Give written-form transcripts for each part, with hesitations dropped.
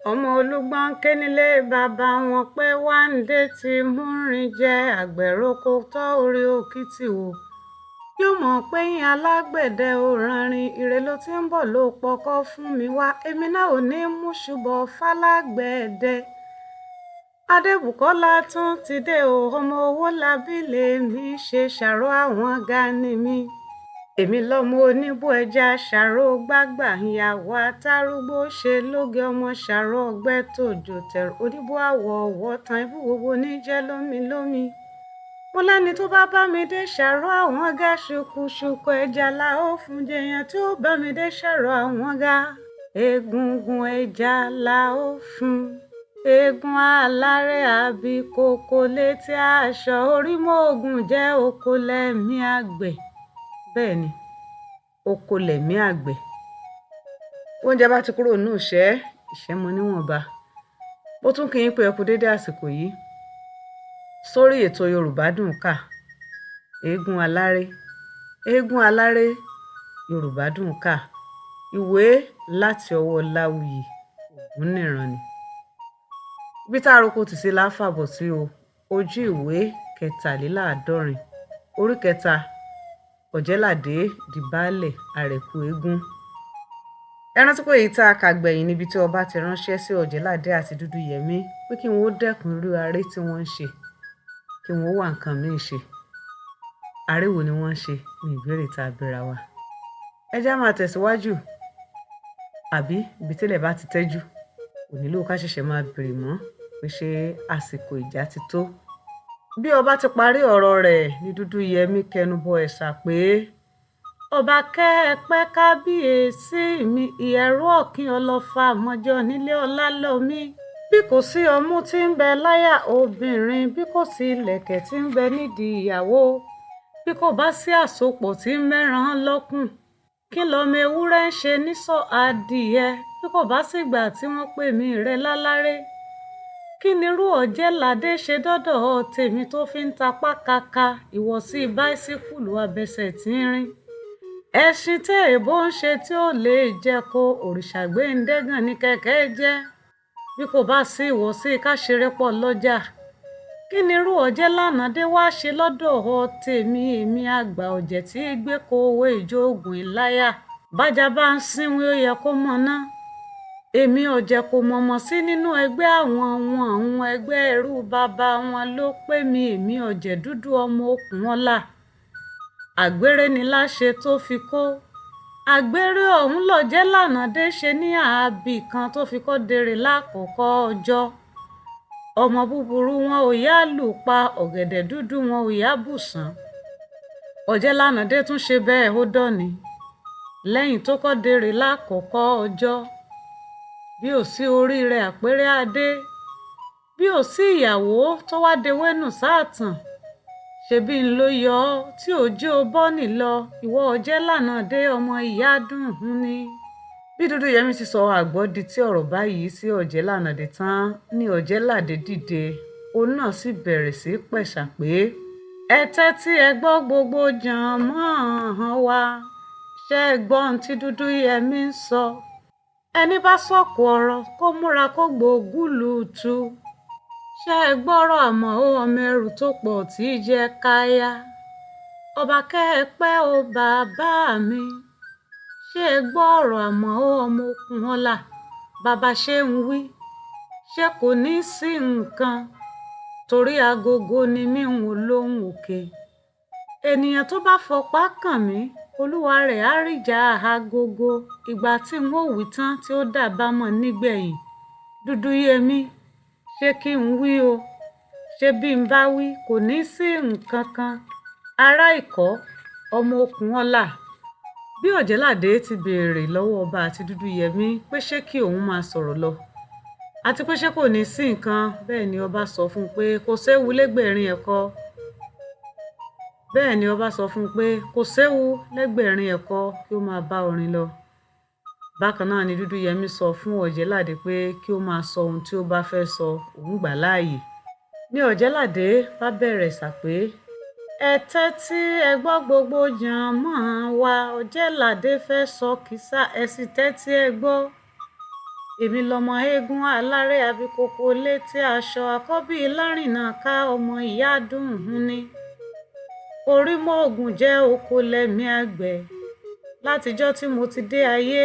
Ọmọ Olúgbọ́n ké nílé bàbá wọn pé Wáńdé ti múrin jẹ àgbẹ̀roko tọ́ orí òkìtì wò. Yóò mọ̀ pé yín alágbẹ̀dẹ ò ránrin, ire ló ti ń bọ̀ ló pọkọ́ fún mi wá, èmi náà ò ní mú ṣùbọ̀ fálágbẹ̀dẹ. Adébùkọ́lá tún ti dé o, ọmọ Owólabí lèmi ṣe ṣàrò àwọn gani mi. Èmi lọmọ oníbú ẹja ṣàrò gbágbà, ìyàwó atárúgbó ṣe lóge ọmọ ṣàrò ọgbẹ́ tòjò tẹ̀rù oníbú àwọ̀ ọ̀wọ́ tan ibú gbogbo níjẹ́ lómi lómi. Mo lẹ́ni tó bá bá mi dé ṣàrò àwọn gá ṣùkùṣùkù ẹja la ó fún jẹyàn tí ó bá mi dé ṣàrò àwọn gá egungun ẹja la ó fún. Eegun alárẹ̀ àbí kòkó létí aṣọ orí mọ́ògùn jẹ́ oko lẹ́mí àgbẹ̀. Bẹ́ẹ̀ ni, oko lẹ̀mí àgbẹ̀. Oúnjẹ bá ti kúrò nínú ìṣẹ́, ìṣẹ́ mọ níwọ̀nba. Mo tún kí yín pé ẹ kú dédé àsìkò yìí. Sórí ètò Yorùbá Dùn Kà, Eégún Aláré, Eégún Aláré, Yorùbá Dùn Kà, ìwé láti ọwọ́ Láwùyí Ògúnníran ni. Ibi tá a roko tì sí la fàbọ̀ sí o, ojú ìwé kẹtàléláàádọ́rin, orí kẹta, Ọ̀jẹ́ládé di baálẹ̀ Àrẹ̀kú eégún. Ẹ rántí pé èyí tá a kà gbẹ̀yìn níbi tí ọba ti ránṣẹ́ sí Ọ̀jẹ́ládé àti Dúdúyẹmí pé kí wọ́n ó dẹ́kun irú aré tí wọ́n ń ṣe, kí wọ́n ó wá nǹkan míì ṣe. Aré wo ni wọ́n ń ṣe ní ìbéèrè tá a bèèrà wa. Ẹ já máa tẹ̀síwájú, àbí ibi tílẹ̀ bá ti tẹ́jú, kò nílò ká ṣẹ̀ṣẹ̀ máa bèèrè mọ́ pé ṣé àsìkò ìjà ti tó. Bí ọba ti parí ọ̀rọ̀ rẹ̀ ní Dúdúyẹmí kẹnubọ ẹ̀sà pé ọba kẹ́ ẹ pẹ́ kábíyèsí mi, ìyẹ̀rú ọ̀kín ọlọ́fà mọ́jọ nílé ọlá lọ́mí. Bí kò sí ọmú tí ń bẹ láyà obìnrin, bí kò sí ìlẹ̀kẹ̀ tí ń bẹ nídìí ìyàwó, bí kò bá sí àsopọ̀ tí ń mẹ́ran lọ́kùn, kí lọmọ ewúrẹ́ ń ṣe nísọ̀ adìẹ, bí kò bá sígbà tí wọ́n pè mí rẹ láláré. Kí nirú Ọ̀jẹ́ládé ṣe dọ́dọ̀ tèmi tó fi ń tapá kaka ìwọ̀sí báísíkùlù abẹsẹ̀ tínrín? Ẹṣin tí èèbó ń ṣe tí ò lè jẹko, òrìṣà gbéńdẹ́gàn ní kẹ̀kẹ́ jẹ́. Bí kò bá sí ìwọ̀sí ká ṣeré pọ̀ lọ́jà. Kí nirú Ọ̀jẹ́lánàdé wá ṣe lọ́dọ̀ tèmi, èmi àgbà ọ̀jẹ̀ tí gbé ko owó ìjóògùn ìláyà? Bájá bá ń sínwín ó yẹ kó mọná. Èmi ọ̀jẹ̀ kò mọ̀mọ̀ sí nínú ẹgbẹ́ àwọn wọn, àwọn ẹgbẹ́ ẹrú bàbá wọn ló pè mí, èmi ọ̀jẹ̀ dúdú ọmọ okùn ọlá. Àgbèrè ni láṣẹ tó fi kó. Àgbèrè ọ̀hún lọ̀jẹ́lánàdé ṣe ní ààbì kan tó fi kọ́ dèrè lákòókò ọjọ́. Ọmọ búburú wọn ò yá lù pa, ọ̀gẹ̀dẹ̀ dúdú wọn ò yá bùsàn. Ọ̀jẹ́lánàdé tún ṣe bẹ́ẹ̀ ó dọ̀ni. Lẹ́yìn tó kọ́ dèrè lákòókò ọjọ́. Bí ò sí orí rẹ̀ àpérè adé, bí ò sí ìyàwó tó wá dewé nù sáàtàn, ṣebí ń ló yọ ọ́ tí ò jẹ́ ó bọ́nì lọ, ìwọ Ọ̀jẹ́lánàdé ọmọ ìyá dùn ún ni. Bí Dúdúyẹmí ti sọ àgbọ́ di tí ọ̀rọ̀ báyìí sí Ọ̀jẹ́lánàdé tán ní Ọ̀jẹ́ládé dìde, òun náà sì bẹ̀rẹ̀ sí pẹ̀sà pé ẹ tẹ́tí ẹ gbọ́ gbogbo jànmọ́ọ̀n wa, ṣé ẹ gbọ́ ohun tí Dúdúyẹmí ń sọ? Ẹni bá sọ̀kò ọ̀rọ̀ kó múra kó gbógúlùtù. Ṣé ẹ gbọ́rọ̀ àmọ́ ó ọmọ ẹrù tó pọ̀ tí í jẹ́ káyà? Ọba kẹ́ ẹ pẹ́ o bàbá mi. Ṣé ẹ gbọ́ ọ̀rọ̀ àmọ́ ó ọmọ okùn ọlá? Bàbá ṣé ń wí? Ṣé kò ní sí nǹkan? Torí agogo ni mí ń wò lóhùn òkè. Ènìyàn tó bá fọpá kàn mí, olúwa rẹ̀ á ríjà agogo. Ìgbà tí n ó wí tán tí ó dàbámọ̀ nígbẹ̀yìn. Dúdúyẹmí, ṣé kí n wí o? Ṣé bí n bá wí, kò ní sí nǹkan kan? Ará ìkọ́, ọmọ okùn ọlá. Bí Ọ̀jẹ́ládé ti béèrè lọ́wọ́ ọba àti Dúdúyẹmí pé ṣé kí òun máa sọ̀rọ̀ lọ, àti pé ṣé kò ní sí nǹkan, bẹ́ẹ̀ ni ọba sọ fún un pé kò séwu lẹ́gbẹ̀rin ẹ̀kọ. Bẹ́ẹ̀ ni ọba sọ fún un pé kò séwu lẹ́gbẹ̀rin ẹ̀kọ kí ó máa bá orin lọ. Bákan náà ni Dúdúyẹmí sọ fún Ọ̀jẹ́ládé pé kí ó máa sọ ohun tí ó bá fẹ́ sọ, òun gbà láàyè. Ní Ọ̀jẹ́ládé bá bẹ̀rẹ̀ ẹ̀sà pé ẹ tẹ́tí ẹ gbọ́ gbogbo jànmọ́ọ̀n wa, Ọ̀jẹ́ládé fẹ́ sọ kìsà, ẹ sì tẹ́tí ẹ gbọ́. Èmi lọmọ eégún aláré abikoko létí aṣọ àkọ́bí lárìnà ká ọmọ ìyá dùn ún ní. Orí mọ́ ògùn jẹ́ oko lẹ́mí àgbẹ̀. Látijọ́ tí mo ti dé ayé,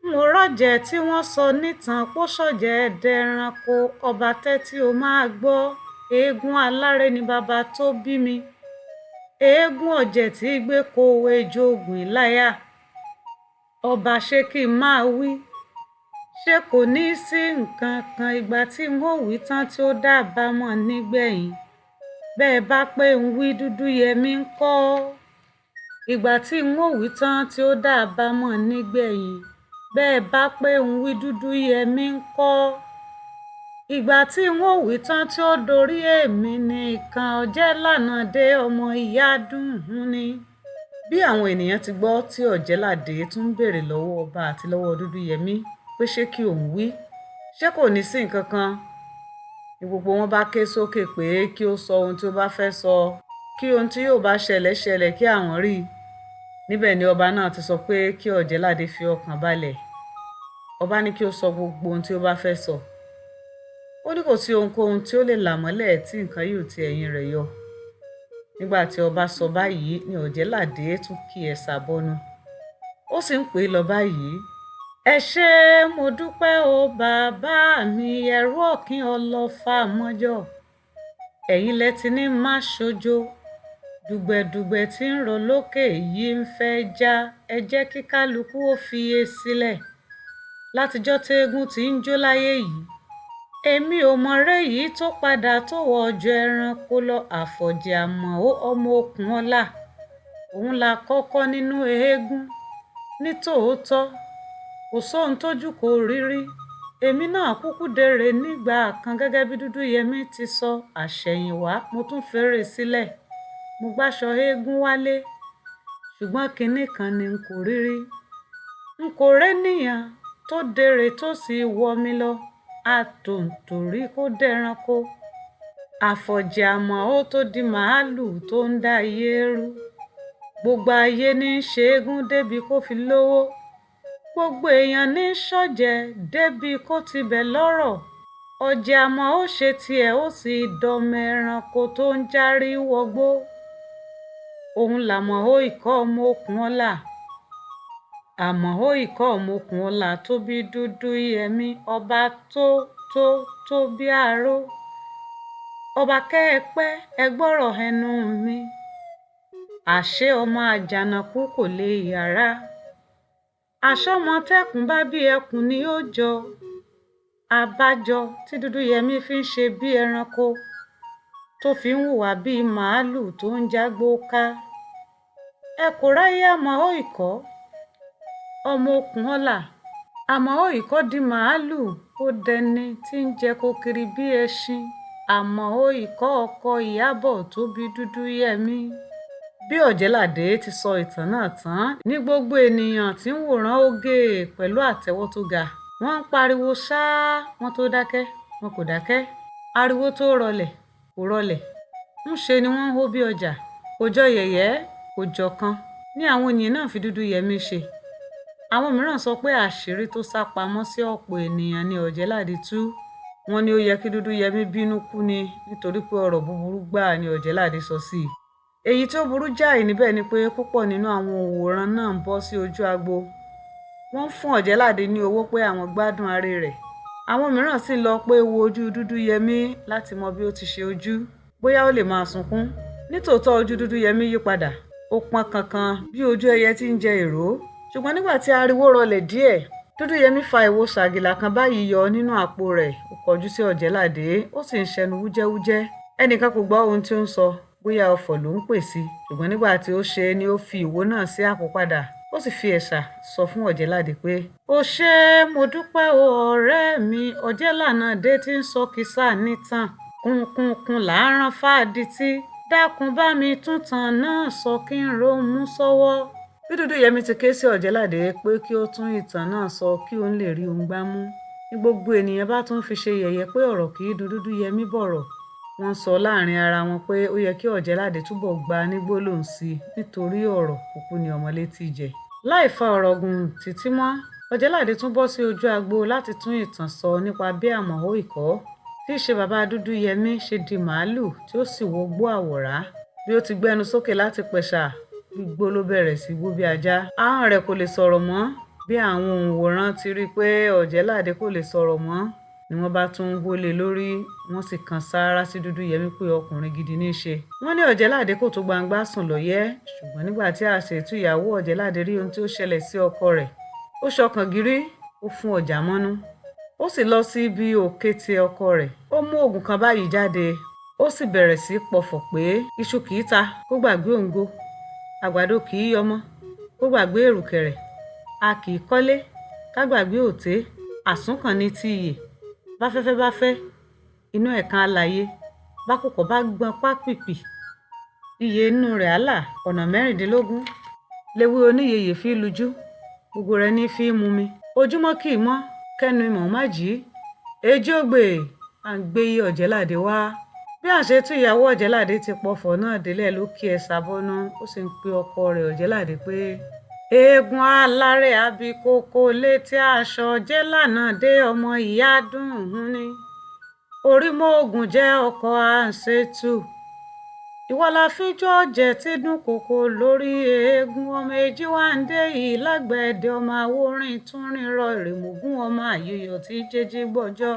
n ò rọ́jẹ̀ tí wọ́n sọ nítan pósọ̀jẹ̀ dẹranko. Ọba tẹ́tí o máa gbọ́, eégún aláré ni bàbá tó bí mi. Eégún ọ̀jẹ̀ tí gbé kowe jogun ìláyà. Ọba ṣé kí n máa wí? Ṣé kò ní í sí nǹkan kan ìgbà tí n ó wí tán tí ó dábàámọ̀ nígbẹ̀yìn? Bẹ́ẹ̀ bá pé ń wí Dúdúyẹmí ń kọ́. Ìgbà tí n ó wí tán tí ó dábàámọ̀ nígbẹ̀yìn. Bẹ́ẹ̀ bá pé ń wí Dúdúyẹmí ń kọ́. Ìgbà tí n ó wí tán tí ó dorí èmi nìkan Ọ̀jẹ̀lànà dé ọmọ ìyá dùn ún ni. Bí àwọn ènìyàn ti gbọ́ tí Ọ̀jẹ̀ládé tún ń béèrè lọ́wọ́ ọba àti lọ́wọ́ Dúdúyẹmí pé ṣé kí òun wí, ṣé kò ní sí nǹkan kan, ní gbogbo wọn bá ké sókè pé kí ó sọ ohun tí ó bá fẹ́ sọ, kí ohun tí yóò bá ṣẹlẹ̀ ṣẹlẹ̀ kí àwọn rí i. Níbẹ̀ ni ọba náà ti sọ pé kí Ọ̀jẹ̀ládé fi ọkàn balẹ̀. Ọba ní kí ó sọ gbogbo ohun tí ó bá fẹ́ sọ. Ó ní kò sí ohunkóhun tí ó lè là mọ́lẹ̀ tí nǹkan yóò ti ẹ̀yìn rẹ̀ yọ. Nígbà tí ọba sọ báyìí ni Ọ̀jẹ̀ládé tún kí ẹ̀sà bọnu. Ó sì ń pè é lọ báyìí. Ẹ ṣé mo dúpẹ́ o bàbá mi, ẹrú ọ̀kín ọlọ́fà mọ́jọ. Ẹ̀yin lẹ ti ní má ṣojo. Dùgbẹ̀dùgbẹ̀ tí ń rọ lókè yìí ń fẹ́ já, ẹ jẹ́ kí kálukú ó fiye sílẹ̀. Látijọ́ téégún ti ń jó láyé yìí, èmi ò mọ̀rẹ́ yìí tó padà tó wọ ọjọ́ ẹranko lọ. Àfọ̀jẹ̀ Àmọ̀ó ọmọ okùn ọlá. Òun la kọ́kọ́ nínú eégún. Ní tòótọ́, kò sóhun tójú kò rí rí. Èmi náà kúkú dèrè nígbà kan gẹ́gẹ́ bí Dúdúyẹmí ti sọ. Àṣẹ̀yìnwá mo tún fèrè sílẹ̀. Mo gbáṣọ eégún wálé. Ṣùgbọ́n kinní kan ni n kò rí rí. N kò rénìyàn tó dèrè tó sì wọ́ mi lọ. Àtòǹtòrí kó dẹranko. Àfọ̀jẹ̀ Àmọ̀ó tó di màálùú tó ń dá ayé rú. Gbogbo ayé ní í ṣe eégún débi kó fi lówó. Gbogbo èèyàn ní í ṣọ̀jẹ̀ débi kó tibẹ̀ lọ́rọ̀. Ọ̀jẹ̀ Àmọ̀ó ṣe tiẹ̀ ó sì dọmọ ẹranko tó ń járí wọgbó. Òun làmọ̀ó ikọ̀ ọmọ okùn ọlá. Àmọ̀ó ikọ̀ ọmọ okùn ọlá tó bí Dúdúyẹmí, ọba tó tó tó bí aró. Ọba kẹ́ ẹ pẹ́, ẹ gbọ́rọ̀ ẹnu mi. Àṣé ọmọ àjànàkú kò lè yàrá. Àṣọ́mọ tẹ́kùn bá bí ẹkùn ni ó jọ. Abájọ tí Dúdúyẹmí fi ń ṣe bí ẹranko, tó fi ń hùwà bíi màálùú tó ń jágbó ká. Ẹ kò ráyé Àmọ̀ó ikọ̀, ọmọ okùn ọlá. Àmọ̀ó ikọ̀ di màálùú, ó dẹni tí ń jẹko kiri bí ẹṣin. Àmọ̀ó ikọ̀ ọkọ Ìyábọ̀ tó bí Dúdúyẹmí. Bí Ọ̀jẹ̀ládé ti sọ ìtàn náà tán ní gbogbo ènìyàn tí ń wòran ó gé e pẹ̀lú àtẹ́wọ́ tó ga. Wọ́n ń pariwo ṣáá, wọ́n tó dákẹ́, wọn kò dákẹ́. Ariwo tó rọlẹ̀ kò rọlẹ̀. Ńṣe ni wọ́n ń hó bí ọjà. Kò jọ yẹ̀yẹ́, kò jọ̀kan ní àwọn ènìyàn náà fi Dúdúyẹmí ṣe. Àwọn mìíràn sọ pé àṣírí tó sá pamọ́ sí ọ̀pọ̀ ènìyàn ni Ọ̀jẹ̀ládé tú. Wọ́n ní ó yẹ kí Dúdúyẹmí bínú kú ni nítorí pé ọ̀rọ̀ búburú gbáà ni Ọ̀jẹ̀ládé sọ sí i. Èyí tí ó burú jáì níbẹ̀ ni pé púpọ̀ nínú àwọn òǹwòran náà ń bọ́ sí ojú agbo. Wọ́n ń fún Ọ̀jẹ̀ládé ní owó pé àwọn gbádùn aré rẹ̀. Àwọn mìíràn sì ń lọ pé wo ojú Dúdúyẹmí láti mọ bí ó ti ṣe ojú, bóyá ó lè máa sunkún. Nítòótọ́ ojú Dúdúyẹmí yí padà. Ó pọ́n kankan bí ojú ẹyẹ tí ń jẹ ìró. Ṣùgbọ́n nígbà tí ariwo rọlẹ̀ díẹ̀, Dúdúyẹmí fa ìwo ṣàgìlà kan báyìí yọ nínú àpò rẹ̀. Ó kọjú sí Ọ̀jẹ̀ládé, ó sì ń ṣẹnu wújẹ́wújẹ́. Ẹnìkan kò gbọ́ ohun tí ó ń sọ, bóyá ọfọ̀ ló ń pè sí. Ṣùgbọ́n nígbà tí ó ṣe é ni ó fi ìwo náà sí àpò padà. Ó sì fi ẹ̀sà sọ fún Ọ̀jẹ̀ládé pé, "Ó ṣé, mo dúpẹ́ o ọ̀rẹ́ mi, Ọ̀jẹ̀lànà dé tí ń sọ kìsà nìtàn. Kùnkùnkùn là á rán fáadití. Dákun bá mi tún tàn náà sọ kí n rohun mú sọ́wọ́." Bí Dúdúyẹmí ti ké sí Ọ̀jẹ̀ládé pé kí ó tún ìtàn náà sọ kí òun lè rí ohun gbámú, ní gbogbo ènìyàn bá tún fi ṣe yẹ̀yẹ́ pé ọ̀rọ̀ kì í dùn Dúdúyẹmí bọ̀rọ̀. Wọ́n sọ láàrin ara wọn pé ó yẹ kí Ọ̀jẹ̀ládé túbọ̀ gba ní gbólóhùn sí i nítorí ọ̀rọ̀ kúkú ni ọmọ létí jẹ. Láì fa ọ̀rọ̀ gùn títí mọ́, Ọ̀jẹ̀ládé tún bọ́ sí ojú agbo láti tún ìtàn sọ nípa bí Àmọ̀ó Ìkọ́, tí í ṣe bàbá Dúdúyẹmí, ṣe di màálùú tí ó sì wọgbó àwọ̀rá. Bí ó ti gbẹ́nu sókè láti pẹ̀sà, gbígbó ló bẹ̀rẹ̀ sí gbó bí ajá. Ahọ́n rẹ̀ kò lè sọ̀rọ̀ mọ́. Bí àwọn òǹwòran ti rí i pé Ọ̀jẹ̀ládé kò lè sọ̀rọ̀ mọ́ ni wọ́n bá tún ń hólé lórí, wọ́n sì kan sáárá sí Dúdúyẹmí pé ọkùnrin gidi ní í ṣe. Wọ́n ní Ọ̀jẹ̀ládé kò tó gbangba sùn lọ́yẹ́, ṣùgbọ́n nígbà tí Àṣetù ìyàwó Ọ̀jẹ̀ládé rí ohun tí ó ṣẹlẹ̀ sí ọkọ rẹ̀, ó ṣọkàn gírí, ó fún ọjà mọ́nú. Ó sì lọ sí ibi òkété ọkọ rẹ̀. Ó mú oògùn kan báyìí jáde, ó sì bẹ̀rẹ̀ sí pọfọ̀ pé iṣu kì í ta kó gbàgbé òǹgo, àgbàdo kì í yọmọ kó gbàgbé èrùkẹ̀rẹ̀, a kì í kọ́lé ká gbàgbé òté, àsúnkàn ní ti ìyè, báfẹ́fẹ́ bá fẹ́, inú ẹ̀kan alààyè, bákùkọ bá gbọn pápìpì, iyè inú rẹ̀ á là. Ọ̀nà 16 léwé oníyeyè fi lujú, gbogbo rẹ̀ ní fi í mumi. Ojúmọ́ kì í mọ́ kẹ́nu ìmọ̀ má jí. Èjì ogbè à ń gbé iye Ọ̀jẹ̀ládé wá. Bí Àṣetù ìyàwó Ọ̀jẹ̀ládé ti pọfọ̀ náà délẹ̀ ló kí ẹ̀sà bọ́nú, ó sì ń pe ọkọ rẹ̀ Ọ̀jẹ̀ládé pé eégún alárẹ̀ àbíkókó létí aṣọ Ọ̀jẹ̀lànà dé ọmọ ìyá dùn-ún ni. Orímọ̀ògùn jẹ́ ọkọ Àṣetù. Ìwọ la fíjú ọ̀jẹ̀ tí dún kòkò lórí eégún ọmọ èjì wá ń dé yìí lágbẹ̀dẹ ọmọ àwòrán túnrin rọ ìrèmọ̀gún ọmọ àyòyọ̀ tí jẹ́jẹ́ gbọ́jọ́.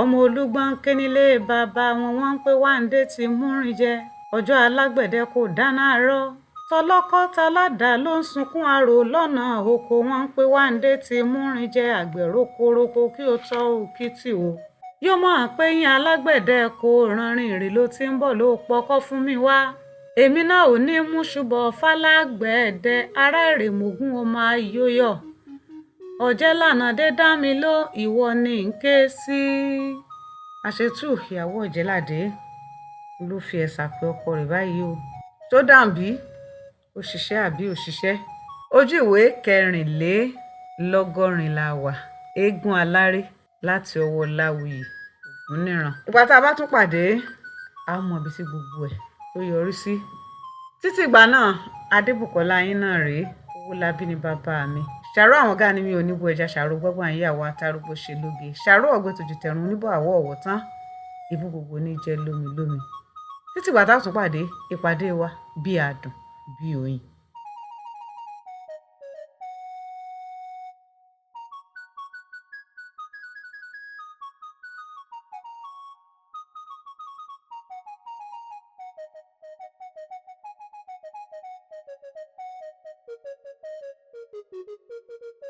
Ọmọ Olúgbọ́n ké nílé bàbá wọn, wọ́n ń pé Wáńdé ti múrin jẹ. Ọjọ́ alágbẹ̀dẹ kò dáná arọ́. Tọlọ́kọ́ taládàá ló ń sunkún arò lọ́nà oko, wọ́n ń pé Wáńdé ti múrin jẹ. Àgbẹ̀ rokoroko kí ó tọ́ òkìtì o. Yóò mọ̀ pé yín alágbẹ̀dẹ kò ránrin ìrì ló ti ń bọ̀ ló pọkọ́ fún mi wá. Èmi náà ò ní mú ṣùbọ̀ fálágbẹ̀dẹ ará Ìrèmọ̀gún ọmọ Ayọ̀yọ̀. Ọ̀jẹ̀lànà dé dá mi ló, ìwọ ni ń ké sí. Àṣetù ìyàwó Ọ̀jẹ̀ládé ló fi ẹ̀sà pé ọkọ rẹ̀ báyìí o. Tó dàbí ó ṣiṣẹ́ àbí ò ṣiṣẹ́. Ojú ìwé 84 la wà. Eégún aláré láti ọwọ́ Láwùyí Ògúnníran. Ìgbà tá a bá tún pàdé, a ó mọ ibi tí gbogbo ẹ̀ tó yọrí sí. Títí ìgbà náà, Adébùkọ́lá yín náà rèé. Owólabí ni bàbá mi. Ṣàró àwọn gáà ni mi ò ní bo ẹja, ṣàró gbọ́gbọ́n àyíyàwó atárúgbó ṣe lóge. Ṣàró ọ̀gbẹ́ tòjú tẹ̀rùn oníbọ̀ àwọ̀ ọ̀wọ̀ tán. Ibú gbogbo ní jẹ́ lómi lómi. Títí ìgbà tá a tún pàdé, ìpàdé wa bí adùn bí oyin. Thank you.